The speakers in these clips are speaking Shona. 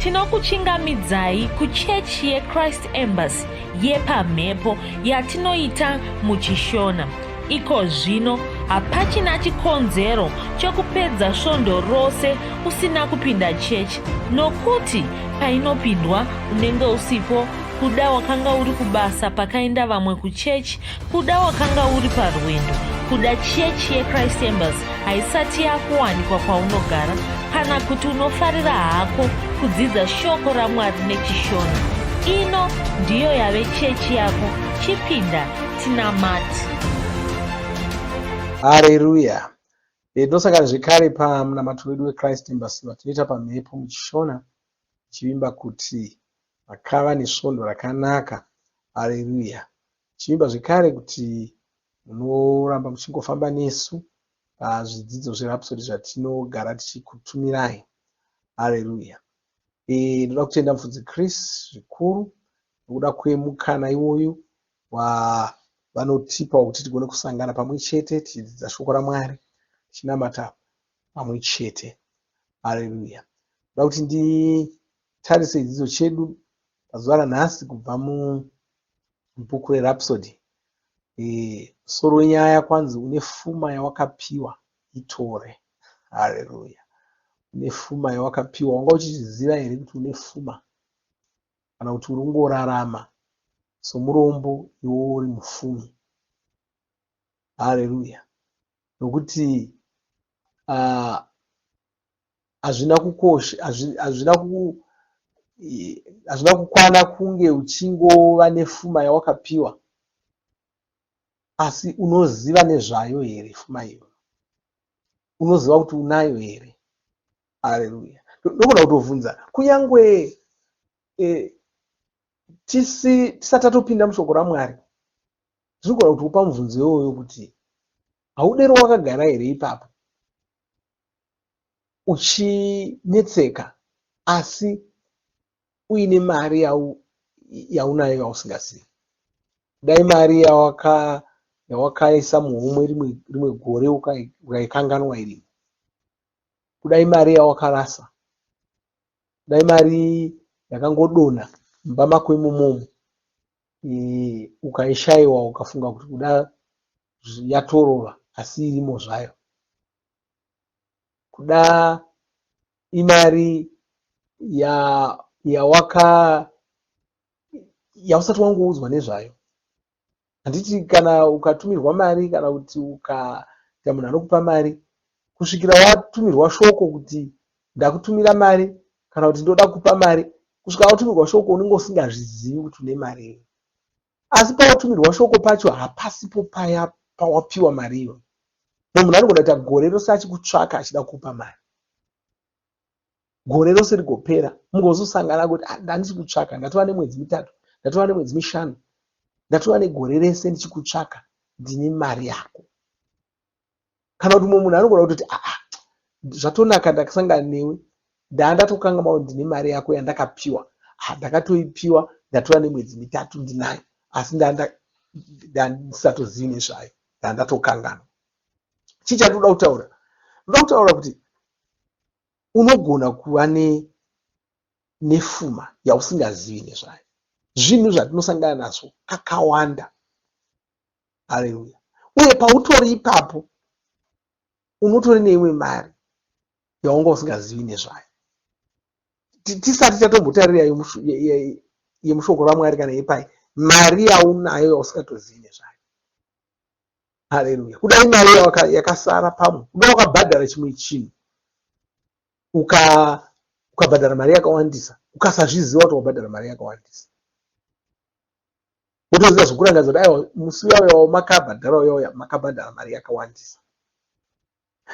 Tinokuchingamidzai kuchechi yeChrist Embassy yepamhepo yatinoita muchiShona. Iko zvino hapachina chikonzero chokupedza svondo rose usina kupinda chechi nokuti painopindwa unenge usipo kuda wakanga uri kubasa pakaenda vamwe kuchechi kuda wakanga uri parwendo kuda chechi yechrist embassy haisati yakuwanikwa kwaunogara kana kuti unofarira hako kudzidza shoko ramwari nechishona ino ndiyo yave chechi yako chipinda tinamati Hareruya. Tinosangana zvekare pamunamato wedu weChrist Embassy watinoita pamhepo muchishona tichivimba kuti makava nesvondo rakanaka. Hareruya. Tichivimba zvekare kuti munoramba muchingofamba nesu pazvidzidzo zveRhapsody zvatinogara tichikutumirai. Hareruya. Ndoda kutenda mufudzi Chris zvikuru nokuda kwemukana iwoyu wavanotipa wekuti tigone kusangana pamwe chete tichidzidza shoko raMwari tichinamata pamwe chete. Hareruya. Ndoda kuti nditarise chidzidzo chedu pazuva ranhasi kubva mubhuku reRhapsody. Musoro wenyaya kwanzi une fuma yawakapiwa itore. Hareruya. Une fuma yawakapiwa. Wanga uchizviziva here kuti une fuma? Kana kuti uri kungorarama somurombo iwe uri mufumi? Hareruya. Nokuti hazvina kukosha, hazvina hazvina kukwana kunge uchingova nefuma yawakapiwa, asi unoziva nezvayo here fuma iyoyo? Unoziva kuti unayo here? Hareruya. Ndogona kutovhunza kunyange tisati tatopinda mushoko raMwari, zvinogona kutokupa mubvunzo iwoyo kuti haudero wakagara here ipapo uchinetseka asi uine mari yaunayo yausingazivi. Dai mari yawakaisa muhomwe rimwe gore ukaikanganwa irimo. Kudai mari yawakarasa, kudai mari yakangodonha mumba mako imomomo ukaishaiwa ukafunga kuti kuda yatorova asi irimo zvayo. Kuda imari yausati wangoudzwa nezvayo. Handiti kana ukatumirwa mari kana kuti ukaita munhu anokupa mari, kusvikira watumirwa shoko kuti ndakutumira mari kana kuti ndoda kupa mari, kusvika watumirwa shoko unenge usingazvizivi kuti une mari iyoyo. Asi pawatumirwa shoko pacho hapasipo paya pawapiwa mari iyoyo. Munhu anogona kuita gore rose achikutsvaka achida kukupa mari. Gore rose rigopera mugozosangana kuti ndandichikutsvaka, ndatova nemwedzi mitatu, ndatova nemwedzi mishanu, ndatova negore rese ndichikutsvaka, ndine mari yako. Kana kuti mumwe munhu anogona kutoti zvatonaka ndakasangana newe, ndandatokanganwa kuti ndine mari yako yandakapiwa. Ndakatoipiwa ndatova nemwedzi mitatu ndinayo, asi ndandisatozivi nezvayo, ndandatokanganwa. Chii chandinoda kutaura? Ndoda kutaura kuti unogona kuva nefuma yausingazivi nezvayo. Zvinhu zvatinosangana nazvo kakawanda. Haleluya. Uye pautori ipapo unotori neimwe mari yaunga usingazivi nezvayo. Tisati tatombotarira yemushoko raMwari kana yepai, mari yaunayo yausingatozivi nezvayo. Haleluya. Kudai mari yakasara pamwe, kuda wakabhadhara chimwe chinhu, ukabhadhara mari yakawandisa, ukasazviziva kuti wabhadhara mari yakawandisa. Wotoziva zvokurangaridza kuti aiwa musi uya uya wamakabhadhara uya uya makabhadhara mari yakawandisa.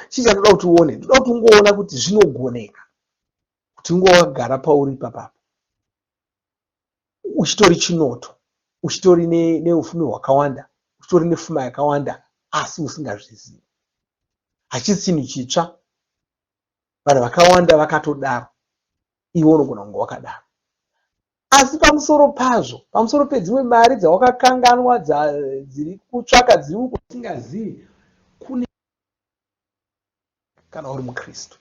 Chii chandoda kuti uone? Ndoda kuti ungoona kuti zvinogoneka kuti unge wakagara pauri ipapapo uchitori chinoto, uchitori neufumi hwakawanda, uchitori nefuma yakawanda asi usingazvizivi. Hachisi chinhu chitsva. Vanhu vakawanda vakatodaro. Iwe unogona kunge wakadaro. Asi pamusoro pazvo, pamusoro pedzimwe mari dzawakakanganwa dziri kutsvaka dziri uko usingazivi, kune kana uri muKristu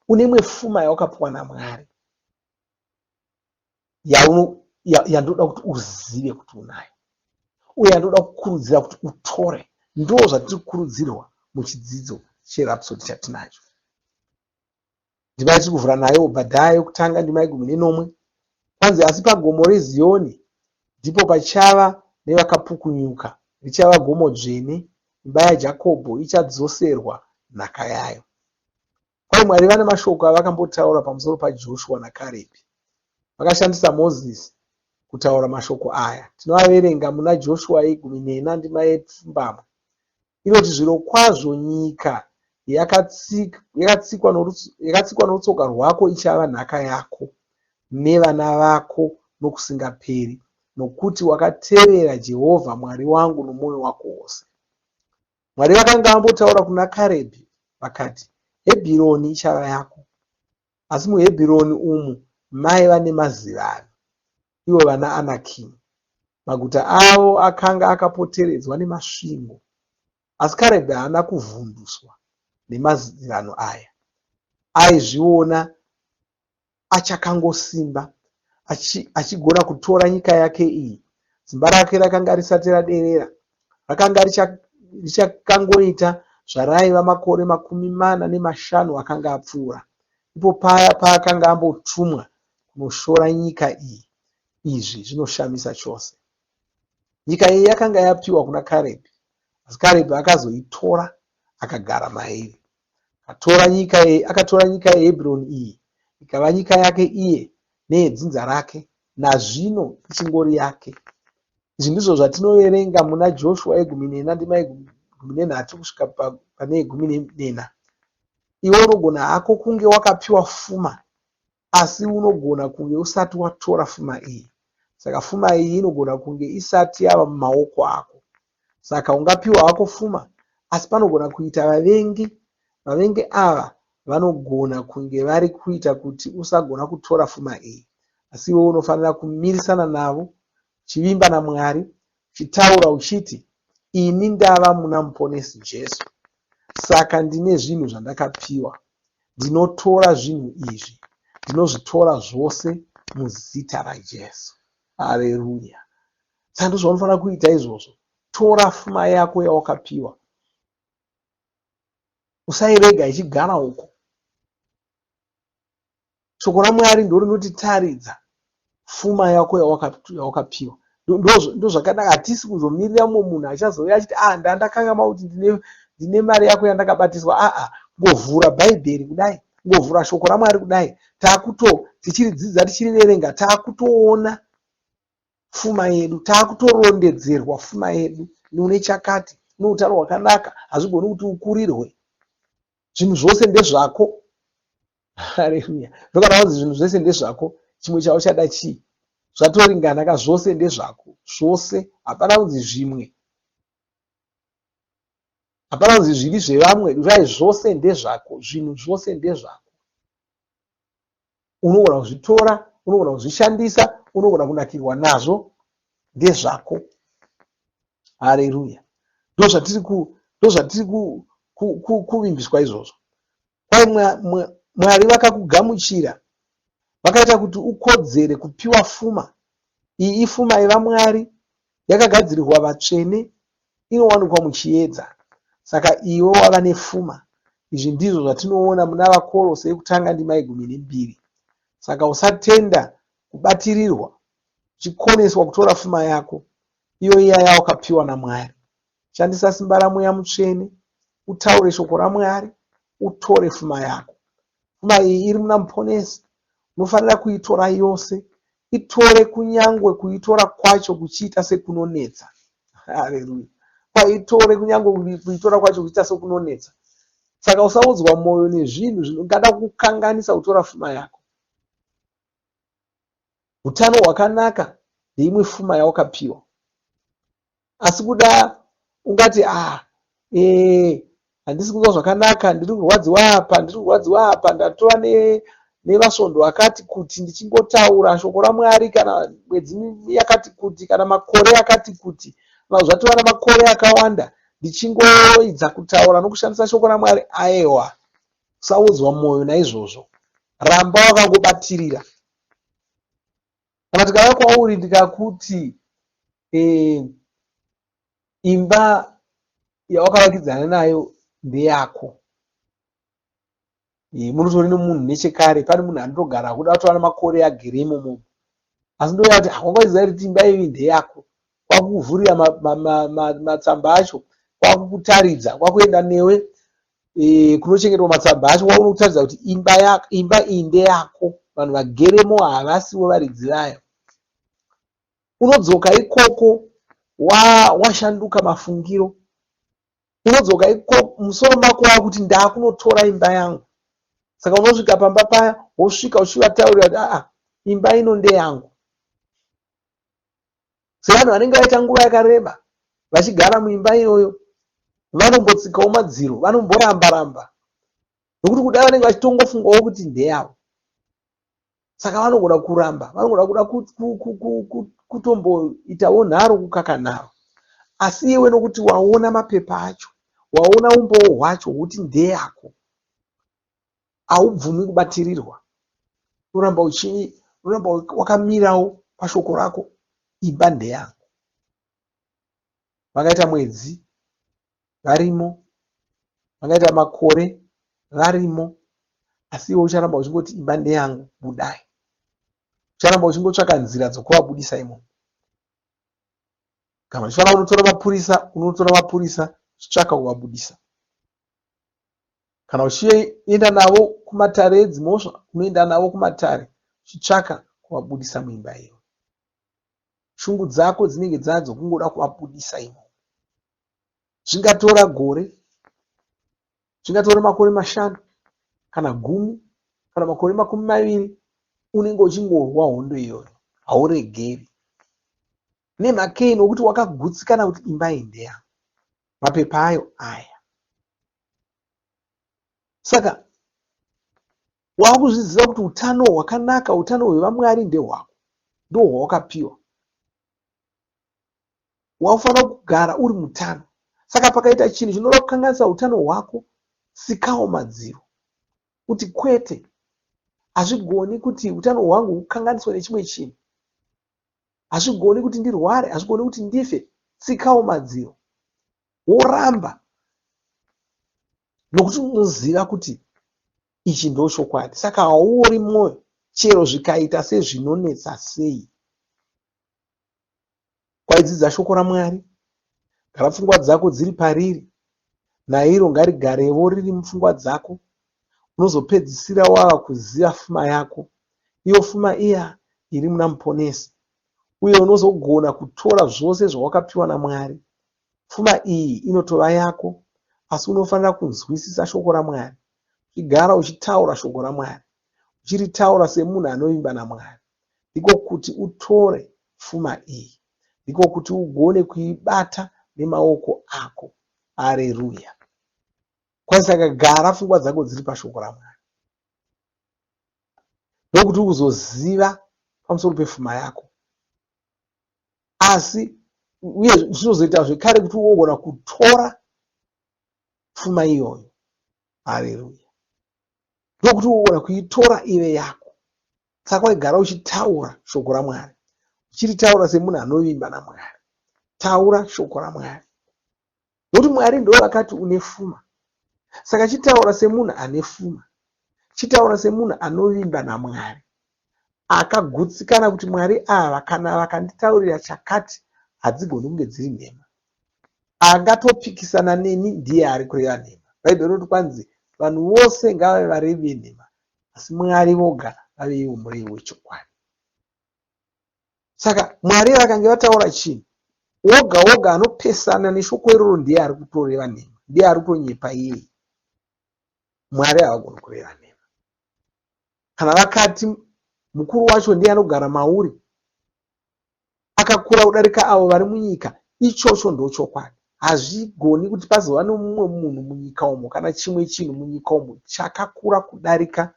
une imwe fuma yawakapiwa naMwari. Yandoda kuti uzive kuti unayo uye yandoda kukurudzira kuti utore. Ndo zvatiri kukurudzirwa muchidzidzo cheRhapsody chatinacho. Ndima yatiri kuvhura nayo Obhadhaya yokutanga ndima yegumi nenomwe. Kwanzi, asi pagomo reZioni ndipo pachava nevakapukunyuka, richava gomo dzvene, imba yaJakobho ichadzoserwa nhaka yayo. Kwai Mwari vane mashoko avakambotaura pamusoro paJoshua naKarebhi. Vakashandisa Mozisi kutaura mashoko aya. Tinoaverenga muna Joshua yegumi nena ndima yepfumbamwe. Inoti, Zvirokwazvo nyika yakatsikwa norutsoka rwako ichava nhaka yako nevana vako nokusingaperi, nokuti wakatevera Jehovha Mwari wangu nomwoyo wako wose. Mwari vakanga vambotaura kuna Karebhi vakati, Hebhironi ichava yako. Asi muHebhironi umu maiva nemazivanhu, ivo vana Anakimu. Maguta avo akanga akapoteredzwa nemasvingo. Asi Karebhi haana kuvhunduswa nemazivanhu aya. Aizviona achakangosimba, achigona kutora nyika yake iyi. Simba rake rakanga risati raderera. Rakanga richakangoita zvaraiva makore 45 akanga apfuura, ipo paya paakanga ambotumwa kunoshora nyika iyi. Izvi zvinoshamisa chose. Nyika iyi yakanga yapiwa kuna Karebhi, asi Karebhi akazoitora akagara mairi. Akatora nyika, akatora nyika yeHebhuroni iyi ikava nyika yake iye neyedzinza rake, nazvino ichingori yake. Izvi ndizvo zvatinoverenga muna Joshua yegumi nena ndima yegumi nenhatu kusvika pane yegumi nena. Iwe unogona hako kunge wakapiwa fuma asi unogona kunge usati watora fuma iyi. Saka fuma iyi inogona kunge isati yava mumaoko ako. Saka ungapiwa hako fuma asi panogona kuita vavengi. Vavengi ava vanogona kunge vari kuita kuti usagona kutora fuma iyi. Asi iwe unofanira kumirisana navo uchivimba naMwari uchitaura uchiti, Ini ndava muna Muponesi Jesu. Saka ndine zvinhu zvandakapiwa. Ndinotora zvinhu izvi. Ndinozvitora zvose muzita raJesu. Hareruya. Saka ndozvaunofanira kuita izvozvo. Tora fuma yako yawakapiwa. Usairega ichigara uko. Shoko raMwari ndorinotittaridza fuma yako yawakapiwa. Ndozvakanaka, hatisi kuzomirira mumwe munhu achazouya achiti ah, ndandakangama kuti ndine mari yako yandakabatiswa. Aa, ngovhura Bhaibheri kudai, ngovhura shoko raMwari kudai, takuto tichiridzidza tichiriverenga, takutoona fuma yedu, takutorondedzerwa fuma yedu. Une chakati, une utano hwakanaka, hazvigoni kuti ukurirwe. Zvinhu zvose ndezvako. Haleluya. Ndokana wanzi zvinhu zvese ndezvako, chimwe chauchada chii? Zvatoringana ka, zvose ndezvako. Zvose, hapana kunzi zvimwe. Hapana kunzi zviri zvevamwe, zvai zvose ndezvako, zvinhu zvose ndezvako. Unogona kuzvitora, unogona kuzvishandisa, unogona kunakirwa nazvo, ndezvako. Haleluya. Ndozvatiri ku ndozvatiri ku kuvimbiswa izvozvo. Kwai Mwari vakakugamuchira, vakaita kuti ukodzere kupiwa fuma. Iyi ifuma yevaMwari yakagadzirirwa vatsvene, inowanikwa muchiedza. Saka iwe wava nefuma. Izvi ndizvo zvatinoona muna VaKorose yekutanga ndima yegumi nembiri. Saka usatenda kubatirirwa uchikoneswa kutora fuma yako, iyo iya yawakapiwa naMwari. Shandisa simba raMweya Mutsvene, utaure shoko raMwari, utore fuma yako. Fuma iyi iri muna Muponesi. Unofanira kuitora yose. Itore kunyangwe kuitora kwacho kuchiita sekunonetsa. Haleluya. Kwaitore kunyangwe kuitora kwacho kuchiita sekunonetsa. Saka usaodzwa mwoyo nezvinhu zvingada kukanganisa kutora fuma yako. Utano hwakanaka ndeimwe fuma yawakapiwa. Asi kuda ungati ah eh handisi kunzwa zvakanaka, ndiri kurwadziwa apa, ndiri kurwadziwa apa, ndatova nevasvondo akati kuti ndichingotaura shoko raMwari kana mwedzi yakati kuti kana makore akati kuti, zvatova namakore akawanda ndichingoedza kutaura nokushandisa shoko raMwari. Aewa, usaodzwa mwoyo naizvozvo, ramba wakangobatirira. Kana tikauya kwauri ndikakuti e, imba yawakavakidzana nayo ndeyako, e, munotori nemunhu nechekare, pane munhu anotogara kuda kutova nemakore agere imomo, asi ndouya kuti wakaiziva here kuti imba iyi ndeyako, kwakukuvhurira matsamba acho, kwakukutaridza, kwakuenda newe e, kunochengetwa matsamba acho, kwakunokutaridza kuti imba, ya, imba iyi ndeyako, vanhu vageremo havasivo varidzi vayo. Unodzoka ikoko washanduka wa mafungiro, unodzoka ikoko musoro mako wakuti ndakunotora imba yangu. Saka unosvika pamba paya, wosvika uchivataurira kuti aa, imba ino ndeyangu. Sevanhu vanenge vaita nguva yakareba vachigara muimba iyoyo, vanombotsikawo madziro, vanomboramba ramba, nokuti kuda vanenge vachitongofungawo kuti ndeyavo. Saka vanogona kuramba, vanogona kuda kutomboitawo nharo, kukaka nharo. Asi iwe nokuti waona mapepa acho, waona umbowo hwacho hwekuti ndeyako, haubvumi kubatirirwa. Unoramba uchi unoramba wakamirawo pashoko rako, imba ndeyangu. Vakaita mwedzi varimo, vangaita makore varimo, asi iwe ucharamba uchingoti imba ndeyangu, budai. Ucharamba uchingotsvaka nzira dzokuvabudisa imomo. Kana uchifanira kunotora mapurisa, unotora mapurisa uchitsvaka kuvabudisa. Kana uchienda navo kumatare edzimhosva, unoenda navo kumatare uchitsvaka kuvabudisa muimba iyoyo. Shungu dzako dzinenge dzadzokungoda kuvabudisa imomo. Zvingatora gore, zvingatora makore mashanu kana gumi kana makore 20, unenge uchingorwa hondo iyoyo, hauregeri. Nemhakei? Nokuti wakagutsikana kuti imba iyi ndeyangu, mapepa ayo aya. Saka wakuzviziva kuti utano hwakanaka, utano hwevaMwari ndehwako, ndohwawakapiwa. Wakufanira kugara uri mutano. Saka pakaita chinhu chinoda kukanganisa utano hwako, tsikawo madziro kuti kwete, hazvigoni kuti utano hwangu hukanganiswe nechimwe chinhu. Hazvigoni kuti ndirware, hazvigoni kuti ndife. Tsikawo madziro. Woramba nokuti unoziva kuti ichi ndochokwadi. Saka hauori mwoyo chero zvikaita sezvinonetsa sei. Kwaidzidza shoko raMwari, gara pfungwa dzako dziri pariri, nairo ngarigarevo riri mupfungwa dzako. Unozopedzisira wava kuziva fuma yako, iyo fuma iya iri muna Muponesi, uye unozogona kutora zvose zvawakapiwa naMwari. Pfuma iyi inotova yako, asi unofanira kunzwisisa shoko raMwari, uchigara uchitaura shoko raMwari, uchiritaura semunhu anovimba naMwari. Ndiko kuti utore pfuma iyi, ndiko kuti ugone kuibata nemaoko ako. Areruya! Kwai saka gara pfungwa dzako dziri pashoko raMwari, ndokuti uzoziva pamusoro pefuma yako. Asi uye zvinozoita zvekare kuti ugogona kutora pfuma iyoyo. Hareruya! Ndokuti ugogona kuitora ive yako. Saka waigara uchitaura shoko raMwari, uchiritaura semunhu anovimba naMwari. Taura shoko raMwari, nokuti Mwari ndo vakati une fuma. Saka chitaura semunhu ane fuma, chitaura semunhu anovimba naMwari, akagutsikana kuti Mwari ava kana vakanditaurira chakati hadzigoni kunge dziri nhema. Angatopikisana neni ndiye ari kureva nhema. Bhaibheri rinoti kwanzi vanhu vose ngavave varevi venhema, asi Mwari voga vave ivo murevi wechokwadi. Saka Mwari vakange vataura chinhu, woga woga anopesana neshoko iroro ndiye ari kutoreva nhema, ndiye ari kutonyepa iyeye. Mwari havagoni kureva nhema. Kana vakati mukuru wacho ndiye anogara mauri, akakura kudarika avo vari munyika, ichocho ndochokwadi. Hazvigoni kuti pazova nomumwe munhu munyika umo kana chimwe chinhu munyika umo chakakura kudarika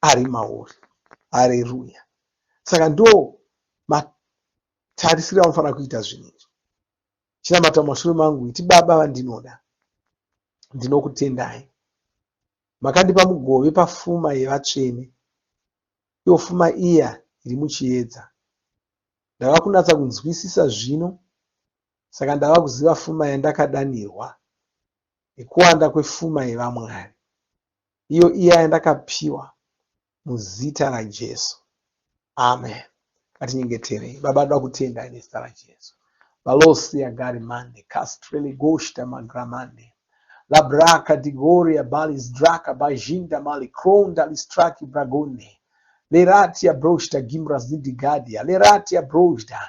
ari mauri. Hareruya! Saka ndo matarisiro amufanira kuita zvinhu izvi. Chinamata mumashure mangu, iti Baba vandinoda, ndinokutendai. Makandipa mugove pafuma yevatsvene. Iyo fuma iya iri muchiedza. Ndava kunatsa kunzwisisa zvino, saka ndava kuziva fuma yandakadanirwa nekuwanda kwefuma yeVamwari. Iyo iya yandakapiwa muzita raJesu. Amen. Ngatinyengeterei. Baba, ndoda kutenda nezita raJesu. Valosia garimande, castrele goshta magramande. Labraka digoria balis draka bajinda malikronda listraki bragonde. Leratia broshta gimra zindigadia. Leratia broshta.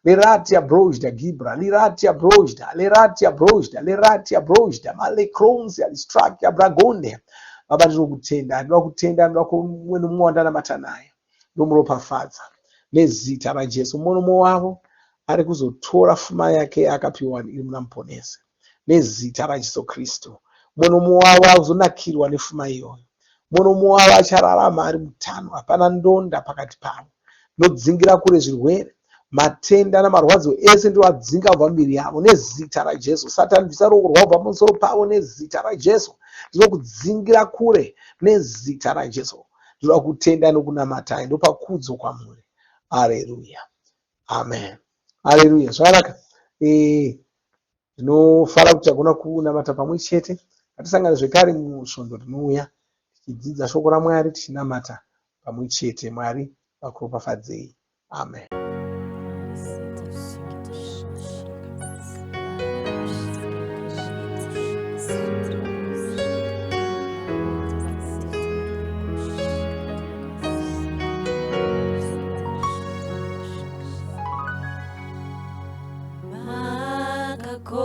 Leratia broshta gibra. Leratia broshta. Leratia broshta. Leratia broshta. Malekronsia listrakia bragonde. Baba ndinokutenda, ndinoda kutenda, ndinoda kumwe nomumwe wandanamata naye. Ndomuropafadza nezita raJesu. Mumwe nomumwe wavo ari kuzotora fuma yake yaakapiwa iri muna Muponesi nezita raJesu Kristu. Mumwe nomumwe wavo azonakirwa nefuma iyoyo. Mumwe nomumwe wavo achararama ari mutano, hapana ndonda pakati pavo. Ndinodzingira kure zvirwere, matenda namarwadzo ese ndinoadzinga kubva mumiviri yavo nezita raJesu. Satani bvisa ruoko rwako kubva pamusoro pavo nezita raJesu. Ndinokudzingira kure nezita raJesu. Ndinoda kutenda nokunamatai, ndopa kudzo kwamuri. Areruya. Amen. Areruya. Zvakanaka. Eh, Ndinofara kuti tagona kunamata pamwe chete. Ngatisangane zvekare musvondo rinouya tichidzidza shoko raMwari tichinamata pamwe chete. Mwari vakuropafadzei. Amen.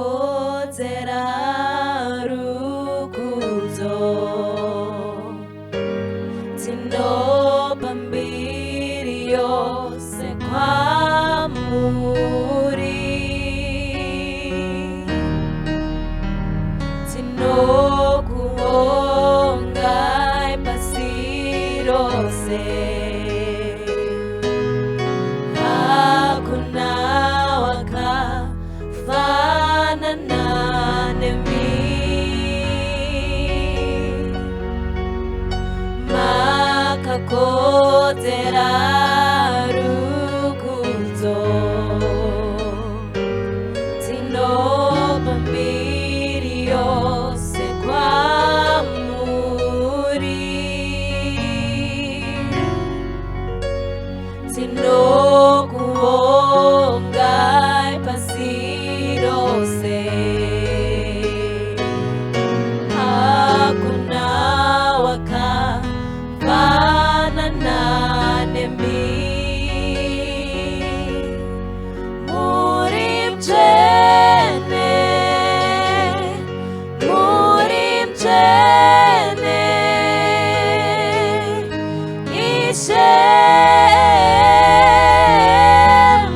Makakodzera rukudzo, tinopa mbiri yose kwamuri. Tinokuongai pasi rose. Hakuna wakafanana nemi. Makakodzera rukudzo. Tinopa mbiri yose kwamuri. Tinokuongai pasi rose. Hakuna wakafanana nemi. Muri mutsvene, muri mutsvene, Ishe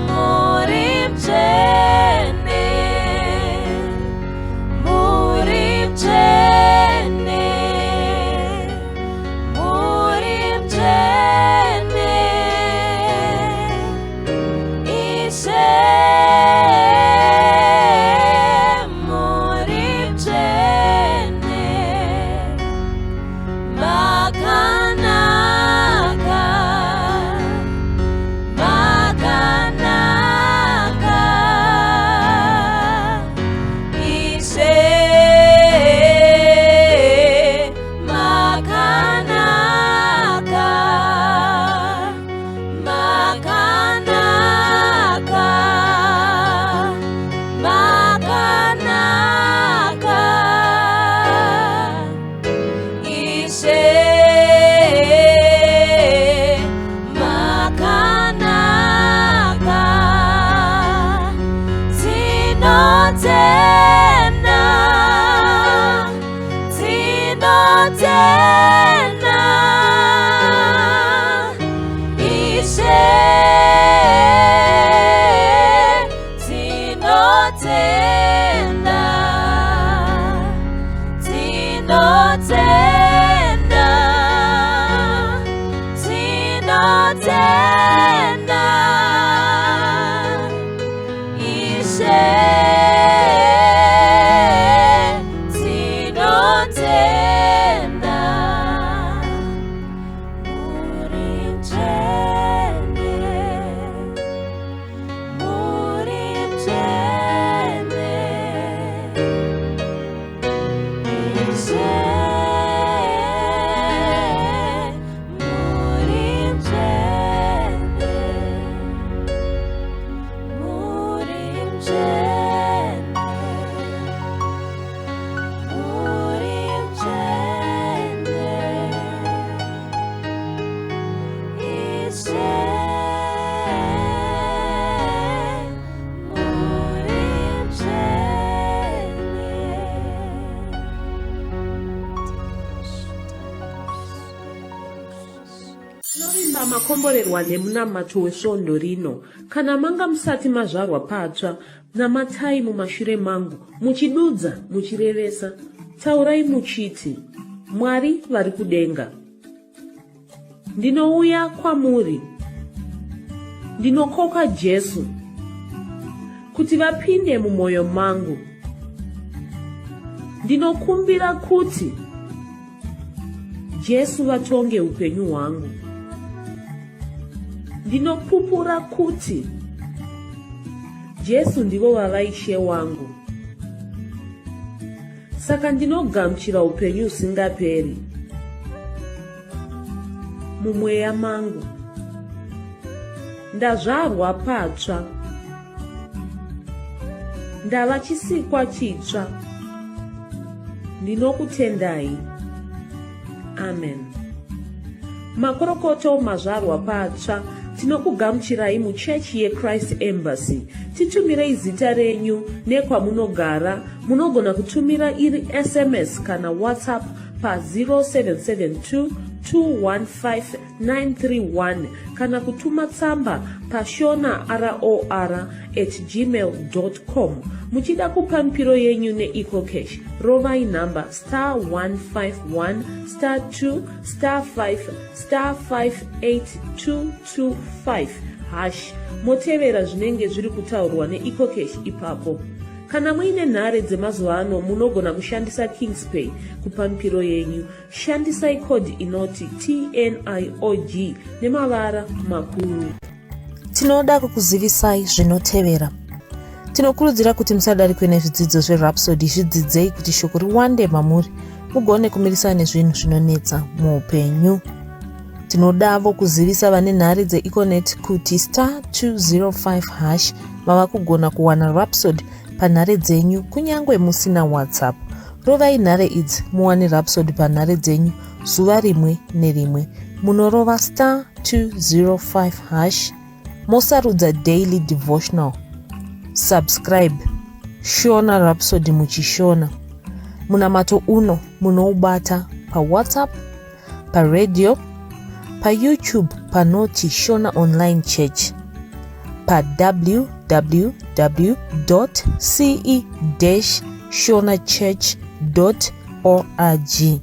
muri mutsvene, muri mutsvene, muri mutsvene. Tinovimba makomborerwa nemunamato wesvondo rino. Kana manga musati mazvarwa patsva, namatai mumashure mangu, muchidudza, muchirevesa. Taurai muchiti, Mwari vari kudenga. Ndinouya kwamuri. Ndinokoka Jesu kuti vapinde mumwoyo mangu. Ndinokumbira kuti Jesu vatonge upenyu hwangu. Ndinopupura kuti Jesu ndivo vava Ishe wangu. Saka ndinogamuchira upenyu husingaperi mumweya mangu. Ndazvarwa patsva. Ndava chisikwa chitsva. Ndinokutendai. Amen. Makorokoto mazvarwa patsva. Tinokugamuchirai muchechi yeChrist Embassy. Titumirei zita renyu nekwamunogara. Munogona kutumira iri SMS kana WhatsApp pa 0772 215 931 kana kutuma tsamba pashona ror at gmail com. Muchida kupa mipiro yenyu neEcoCash, rovai nhamba star 151 star 2 star 5 star 58225 hash motevera zvinenge zviri kutaurwa neEcoCash ipapo. Kana muine nhare dzemazuva ano munogona kushandisa Kingspay kupa mipiro yenyu. Shandisai code inoti TNIOG nemavara makuru. Tinoda kukuzivisai zvinotevera. Tinokurudzira kuti musadarikwe nezvidzidzo zveRhapsody, zvidzidzei kuti shoko riwande mamuri mugone kumirisana nezvinhu zvinonetsa muupenyu. Tinodavo kuzivisa vane nhare dzeEconet kuti star 205 hash mava kugona kuwana Rhapsody panhare dzenyu kunyange musina WhatsApp. Rovai nhare idzi muwane Rhapsody panhare dzenyu zuva rimwe nerimwe. Munorova star 205 hash mosarudza daily devotional. Subscribe Shona Rhapsody muchishona. Munamato uno munoubata paWhatsApp, paradio, paYouTube panoti Shona Online Church, pa www.ce-shonachurch.org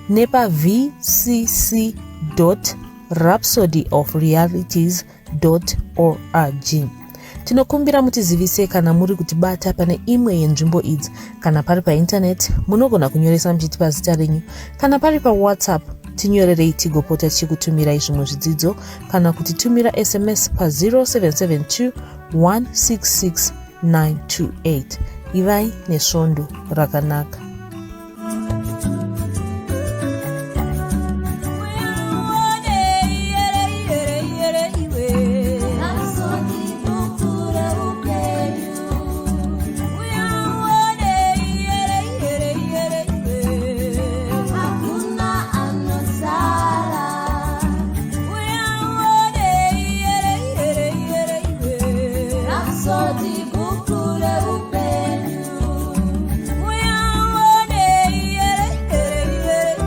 nepa vcc.rhapsodyofrealities org. Tinokumbira mutizivise kana muri kutibata pane imwe yenzvimbo idzi. Kana pari paintaneti, munogona kunyoresa muchitipa zita renyu. Kana pari paWhatsApp, tinyorerei tigopota tichikutumirai zvimwe zvidzidzo kana kutitumira SMS pa 0772 166 928. Ivai nesvondo rakanaka. Rhapsody.